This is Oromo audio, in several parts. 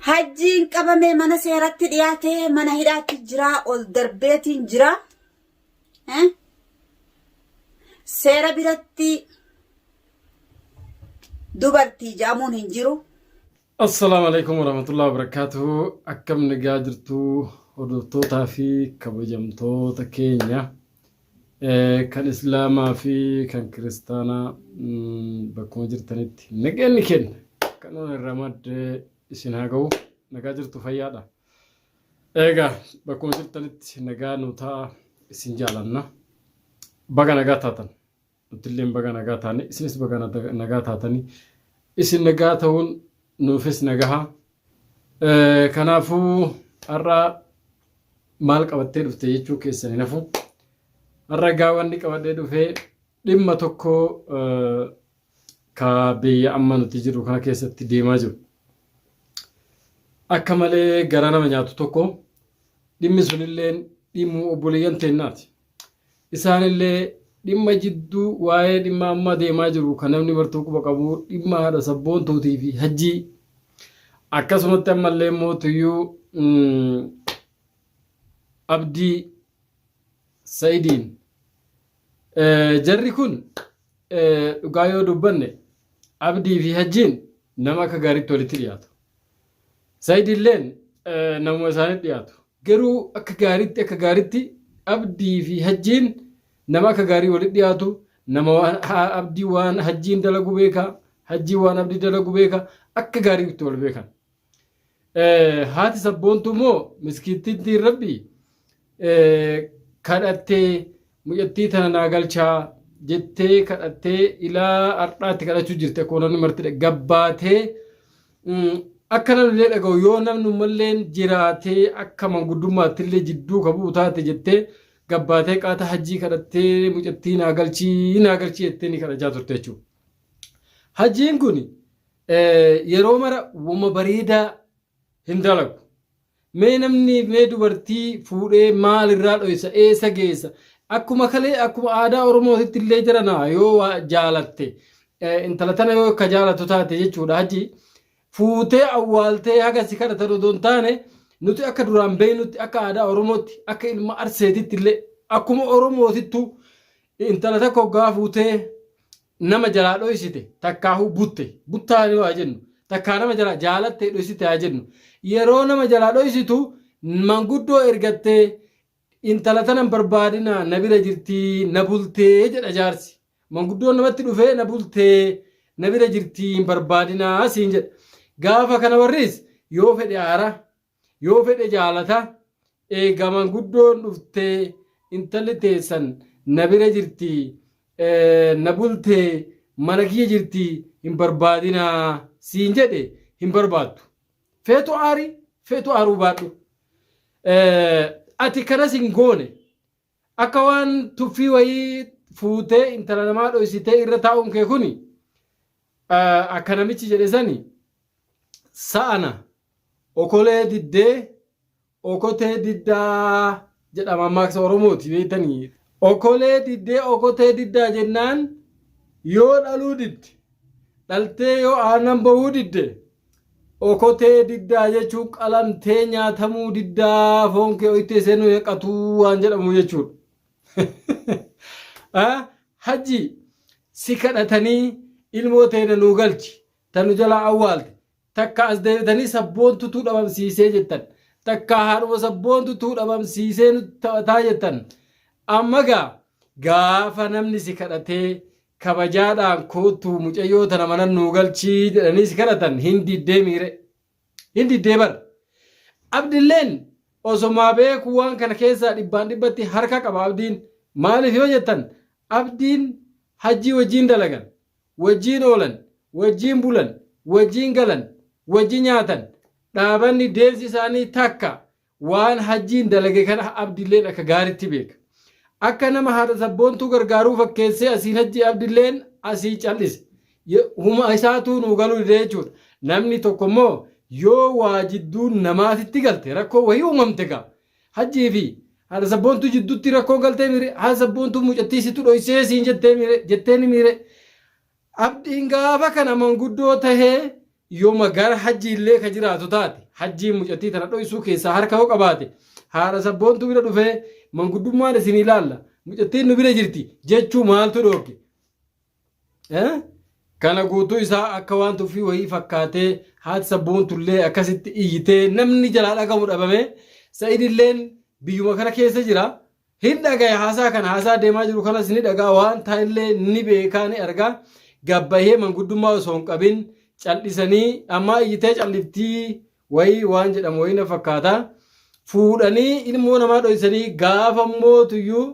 Hajjiin qabamee mana seeratti dhiyaatee mana hidhaatti jira ol darbeetiin jira. Eh? Seera biratti dubartii ja'amuun hin jiru. Assalaamu alaikum warahmatullahi wabarakatuh. Akkam nagaa jirtu hordoftootaa fi kabajamtoota keenya kan Islaamaa fi kan Kiristaanaa bakkuma jirtanitti nageenyi keenya kan irraa madde isin haa ga'u. Nagaa jirtu fayyaadha. Egaa bakkuma jirtanitti nagaa nu ta'a isin jaalanna. Baga nagaa taatan. Nutilleen baga nagaa taane isinis baga nagaa taatanii isin nagaa ta'uun nuufis nagaha. Kanaafuu har'a maal qabattee dhufte jechuu keessan hin hafu. Har'a egaa wanni qabadhee dhufee dhimma tokko ka biyya amma nuti jirru kana keessatti deemaa jiru. Akka malee gara nama nyaatu tokko dhimmi sunilleen dhimmu obboleeyyan teennaati. Isaanillee dhimma jidduu waa'ee dhimma amma deemaa jiru kan namni martuu quba qabu dhimma haadha sabboontuutii fi hajjii akkasumatti ammallee mootuyyuu abdii sa'idiin jarri kun dhugaa yoo dubbanne abdii fi hajjiin nama akka gaariitti walitti dhiyaatu. Sa'idiilleen namuma isaanitti dhiyaatu. Garuu akka gaariitti akka gaariitti Abdii fi Hajjiin nama akka gaarii walitti dhiyaatu nama waan Abdii waan Hajjiin dalagu beeka Hajjiin waan Abdii dalagu beeka akka gaariitti wal beekan. Haati sabboontuu immoo miskiittittiin rabbii kadhattee mucattii tana naa galchaa jettee kadhattee ilaa har'aatti kadhachuu jirti akkuma namni marti gabbaatee Akka namni illee dhaga'u yoo namnummalleen jiraatee akka manguddummaatti illee jidduu ka bu'u taate jettee gabbaatee qaata hajjii kadhattee mucattii naa galchii naa galchii jettee ni kadhachaa turte jechuudha. Hajjiin kun yeroo mara wama bareedaa hin dalagu. Mee namni mee dubartii fuudhee maal irraa dhoysa eessa geessa akkuma kalee akkuma aadaa Oromootitti illee jirana yoo waa jaalatte intala tana yoo akka jaalatu taate jechuudha hajji fuutee awwaaltee haga si kadhatan odoo hin taane nuti akka duraan beeknutti akka aadaa Oromootti akka ilma Arseetitti illee akkuma Oromootittu intala takka hoggaa fuutee nama jalaa dhoysite takkaahuu butte buttaa yoo haa jennu takkaa nama jalaa jaalattee dhoysite haa jennu yeroo nama jalaa dhoysitu manguddoo ergattee intala tanan barbaadina na bira jirtii na bultee jedha jaarsi manguddoon namatti dhufee na bultee na bira jirtii hin barbaadinaa siin jedha gaafa kana warris yoo fedhe aara Yoo fedhe jaalata, eega manguddoon dhuftee intalli teessan na bira jirti, na bultee mana kiyya jirti hin barbaadinaa siin jedhe hin barbaaddu. Feetu aari, feetu aaruu baadhu. Ati kanas hin goone. Akka waan tuffii wayii fuutee intala namaa dhoysitee irra taa'uun kee kuni akka namichi jedhe sani sa'ana okolee diddee okotee diddaa jedha mammaaksa Oromooti beektanii. Okolee diddee okotee diddaa jennaan yoo dhaluu didde dhaltee yoo aannan bahuu didde Okotee diddaa jechuun qalamtee nyaatamuu diddaa foon kee oyittee seenuu heqatuu waan jedhamu jechuudha. Hajji si kadhatanii ilmoo teena nuu galchi ta nu jalaa awwaalte takka as deebitanii sabboontutuu dhabamsiisee jettan takka haadhuma sabboontutuu dhabamsiisee nu taphataa jettan amma gaa gaafa namni si kadhatee kabajaadhaan koottu mucayyoo tana mana nuu galchii jedhanii si kadhatan hin diddee miire. Hin diddee bar. Abdilleen osomaa beeku waan kana keessaa dhibbaan dhibbatti harka qaba abdiin. Maaliif yoo jettan abdiin hajjii wajjiin dalagan, wajjiin oolan, wajjiin bulan, wajjiin galan, wajji nyaatan dhaabanni deemsi isaanii takka Waan Hajjiin dalage kana Abdilleen akka gaaritti beeka. Akka nama haadha sabboontuu gargaaruu fakkeessee asiin Hajjii Abdilleen asii cal'ise. Huma isaatuu nuu galuu dide jechuudha. Namni tokko immoo yoo waa jidduu namaatitti galte rakkoo wayii uumamte gaa. Hajjii fi haadha sabboontuu jidduutti rakkoo galtee miire haadha sabboontuu mucattii situ dhoysee siin jettee miire jettee ni miire. Abdiin gaafa kana manguddoo tahee Yoma gara hajji illee ka jiraatu taate Hajjiin mucattii tana dhoysuu keessaa harka yoo qabaate haadha sabboontuu bira dhufee manguddummaan isin ilaalla mucattiin nu bira jirti jechuu maaltu dhoorke? Kana guutuu isaa akka waan tuffii wayii fakkaatee haati sabboontullee akkasitti iyyitee namni jalaa dhagamu dhabame. Sa'idilleen biyyuma kana keessa jira. Hin dhagaya haasaa kana, haasaa deemaa jiru kanas ni dhagaa, waan ta'ellee ni beekaa, ni argaa. Gabbahee manguddummaa osoo hin qabin cal'isanii ammaa iyyitee calliftii wayii waan jedhamu wayii na fakkaata. Fuudhanii ilmoo namaa dhoysanii gaafa mootuyyuu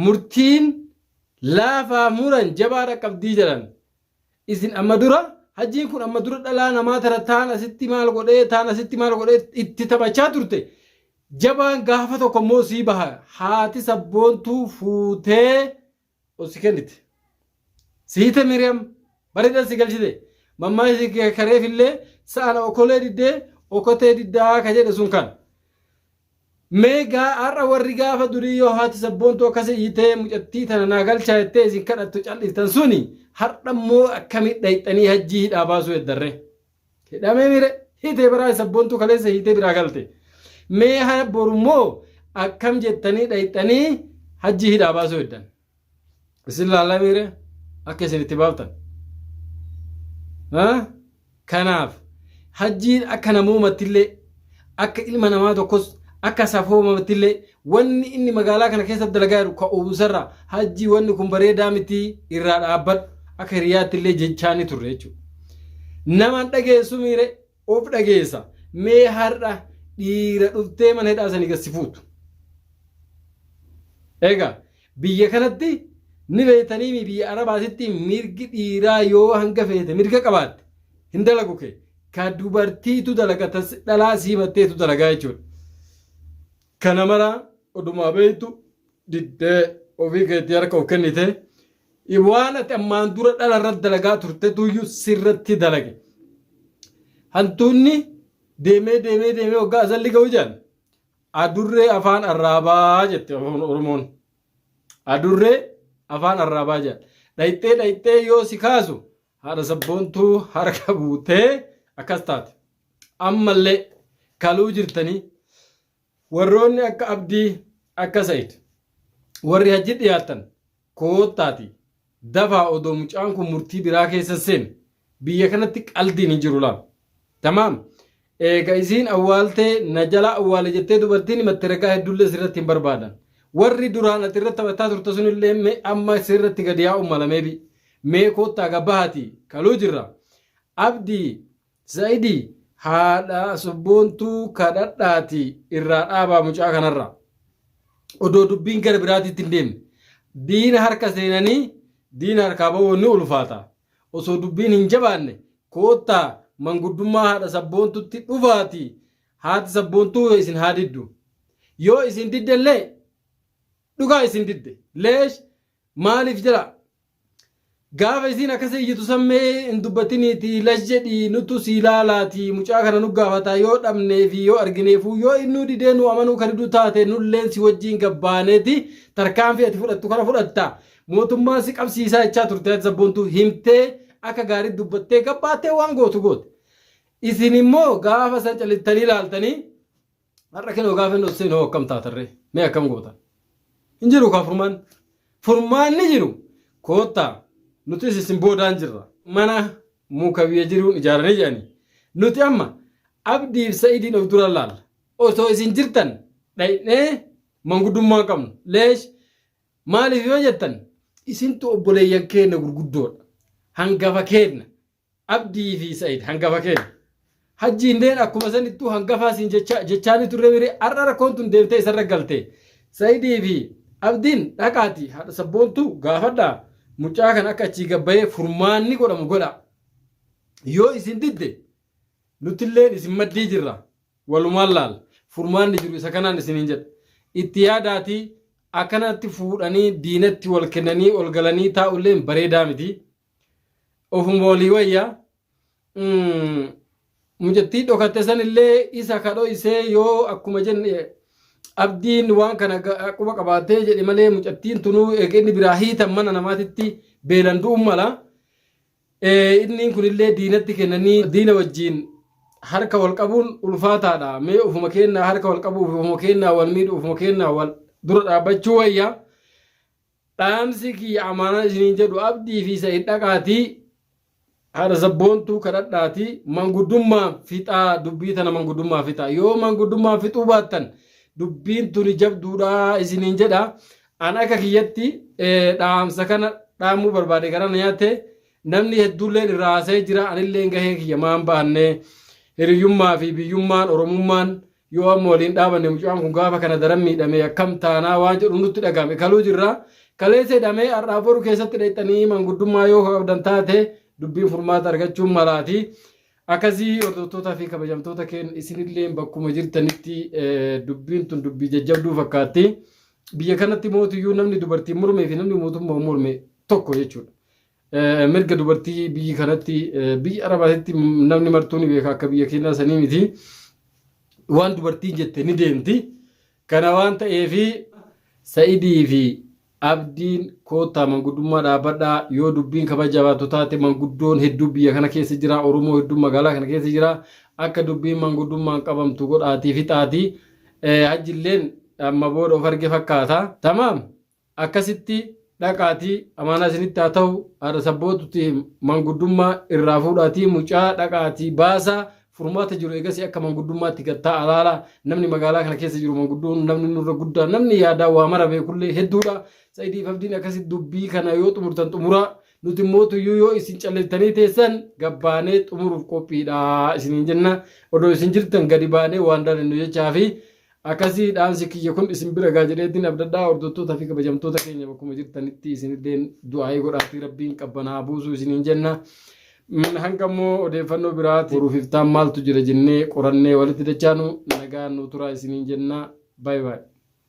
murtiin laafaa muran jabaa dhaqqabdii jedhan. Isin amma dura hajjiin kun amma dura dhalaa namaa tana taan asitti maal godhee taan asitti maal godhee itti taphachaa turte. Jabaan gaafa tokko immoo sii baha haati sabboontuu fuutee ol si kennite. Siite Miriyam bareedan si galchite. Mammaa si kareefillee sa'ana okolee diddee okotee diddaa ka jedhe sun kan. Mee gaa har'a warri gaafa durii yoo haati sabboontuu akkas iyyitee mucattii tana naa galchaa jettee isin kadhattu cal'iftan suni har'a immoo akkamitti dhayxanii hajjii hidhaa baasuu eddarre. Hidhamee mire hiitee biraa sabboontuu kaleessa hiitee biraa galte. Mee haa boru immoo akkam jettanii dhayxanii hajjii hidhaa baasuu eddan. Isin laallaa miire akka isin itti baaftan. Kanaaf hajjiin akka namoomattillee akka ilma namaa tokkos akka safoomattillee wanni inni magaalaa kana keessatti dalagaa jiru ka uwwisarra hajjii wanni kun bareedaa miti irraa dhaabbadhu akka hiriyaattillee jechaa ni turre jechuudha. Namaan dhageessu miire of dhageessa. Mee har'a dhiira dhuftee mana hidhaa sanii gad si fuutu. Egaa biyya kanatti ni beektanii biyya Arabaatitti mirgi dhiiraa yoo hanga feete mirga qabaatte hin dalagu kee. Ka dubartiitu dalaga tas dhalaa siimatteetu dalagaa jechuudha. Kana mara odumaa beektu diddee ofii keetii harka of kennite waan ati ammaan dura dhala irratti dalagaa turtetuyyuu sirratti dalage. Hantuunni deemee deemee deemee waggaa asalli ga'u jedhan adurree afaan arraabaa jette Oromoon. Adurree afaan arraabaa jedhan. Dhayxee dhayxee yoo si kaasu haadha sabboontuu harka buutee akkas taate. Ammallee kaluu jirtanii warroonni akka Abdii akka Sa'id warri hajji dhiyaattan koottaati dafaa odoo mucaan kun murtii biraa keessa seene biyya kanatti qaldiin hin jiru laal. Tamaam. Eega isiin awwaaltee na jalaa awwaale jettee dubartiin himatte ragaa hedduullee sirratti hin barbaadan. Warri duraan ati irratti taphataa turte sunillee mee amma sirratti gadi yaa'u mala meebi. Mee koottaa gabbahati kaluu jirra. Abdii Sa'idi haadha sobboontuu kadhadhaati irraa dhaabaa mucaa kanarraa. Odoo dubbiin gara biraatiitti hin deemne. Diina harka seenanii diina harkaa ba'uun ni ulfaata. Osoo dubbiin hin jabaanne koottaa manguddummaa haadha sabboontutti dhufaati haati sabboontuu isin haa diddu. Yoo isin diddellee dhugaa isin didde. Leesh maaliif jedha Gaafa isiin akkas iyyitu san mee hin dubbatiniiti lash jedhii nutu sii laalaati mucaa kana nu gaafataa yoo dhabnee fi yoo argineefuu yoo innuu didee nu amanuu kan diduu taate nulleen si wajjiin gabbaaneeti tarkaanfii ati fudhattu kana fudhatta mootummaan si qabsiisaa jechaa turte ati sabboontuu himtee akka gaarii dubbattee gabbaattee waan gootu goote. Isin immoo gaafa san calittanii ilaaltanii Har'a kenoo gaafa inni ol seenu hoo akkam taatarree? Mee akkam gootan? Hin jiru kaa furmaan. Furmaanni jiru koottaa nutis isin boodaan jirra. Mana muka biyya jiruun ijaaranii jedhanii. Nuti amma Abdiif Sa'idiin of dura laalla. Osoo isin jirtan dhaynee manguddummaa hin qabnu. Leesh maaliif yoo jettan isintu obboleeyyan keenna gurguddoodha. Hangafa keenna. Abdii fi Sa'id hangafa keenya. Hajjiin deen akkuma sanittuu hangafaa siin jecha jechaanii turre mire har'a rakkoon tun deemtee isarra galte. Sa'idii fi Abdiin dhaqaati haadha sabboontuu gaafadhaa mucaa kan akka achii gabbayee furmaanni godhamu godha. Yoo isin didde nutilleen isin maddii jirra. Walumaan laalla. Furmaanni jiru isa kanaan isiniin jedha. Itti yaadaatii akkanatti fuudhanii diinatti wal kennanii ol galanii taa'ulleen bareedaa miti. Ofuma walii wayya. Mucattii dhokatte sanillee isa ka dhoysee yoo akkuma jenne abdiin waan kana quba qabaatee jedhe malee mucattiin tunuu eega inni biraa hiitan mana namaatitti beelan du'uun mala. Inni kunillee diinatti kennanii diina wajjiin Harka wal qabuun ulfaataadha. Mee ufuma keennaa harka wal qabuuf ufuma keennaa wal miidhu ufuma keennaa wal dura dhaabbachuu wayya. Dhaamsi kiyya amaanaa isiniin jedhu Abdii fi Sa'id dhaqaatii haadha sabboontuu kadhadhaatii manguddummaan fixaa dubbii tana manguddummaa fixaa. Yoo manguddummaan fixuu baattan dubbiin tuni jabduudha isiniin jedha. An akka kiyyatti dhaamsa kana dhaamuu barbaade gara na nyaatte. Namni hedduulleen irraa haasa'ee jira anilleen gahee kiyya maan bahanne hiriyyummaa fi biyyummaan oromummaan yoo amma waliin dhaabanne mucaan kun gaafa kana daran miidhame akkam taanaa waan jedhu nutti dhagahame kaluu jirra kaleessa hidhamee har'aa boru keessatti dhaqxanii manguddummaa yoo qabdan taate dubbiin furmaata argachuun malaati. Akkasii hordoftootaa fi kabajamtoota keenya isinillee bakkuma jirtanitti dubbiin tun dubbii jajjabduu fakkaatti. Biyya kanatti mootiyyuu namni dubartii mormee fi namni mootummaa morme tokko jechuudha. Mirga dubartii biyyi kanatti biyya Arabaatitti namni martuu ni beeka akka biyya keenyaa sanii miti. Waan dubartiin jette ni deemti. Kana waan ta'eefi Sa'idii fi Abdiin koottaa manguddummaa dhaabbadhaa yoo dubbiin kabaja baattu taate manguddoon hedduu biyya kana keessa jira Oromoo hedduun magaalaa kana keessa jira akka dubbiin manguddummaan qabamtu godhaatii fixaatii hajjilleen amma booda of arge fakkaata. Tamaam Akkasitti dhaqaatii amaanaa isinitti haa ta'u haadha sabbootutti manguddummaa irraa fuudhaatii mucaa dhaqaatii baasaa furmaata jiru eegasii akka manguddummaatti gad taa'aa laala namni magaalaa kana keessa jiru manguddoon namni nurra guddaa namni yaadaa waa mara beekullee hedduudha Sa'idiif Abdiin akkasitti dubbii kana yoo xumurtan xumuraa nuti immoo tuyyuu yoo isin calliftanii teessan gabbaanee xumuruuf qophiidha isiniin jenna odoo isin jirtan gadi baanee waan dalannu jechaa fi Akkasii dhaamsi kiyya kun isin bira gaa jedheetiin abdadhaa hordoftoota fi kabajamtoota keenya bakkuma jirtanitti isinilleen du'aa'ii godhaatii rabbiin qabbanaa buusuu isiniin jenna. Hanga immoo odeeffannoo biraati boruuf iftaan maaltu jira jennee qorannee walitti dachaanu nagaan nu turaa isiniin jenna. Baay baay.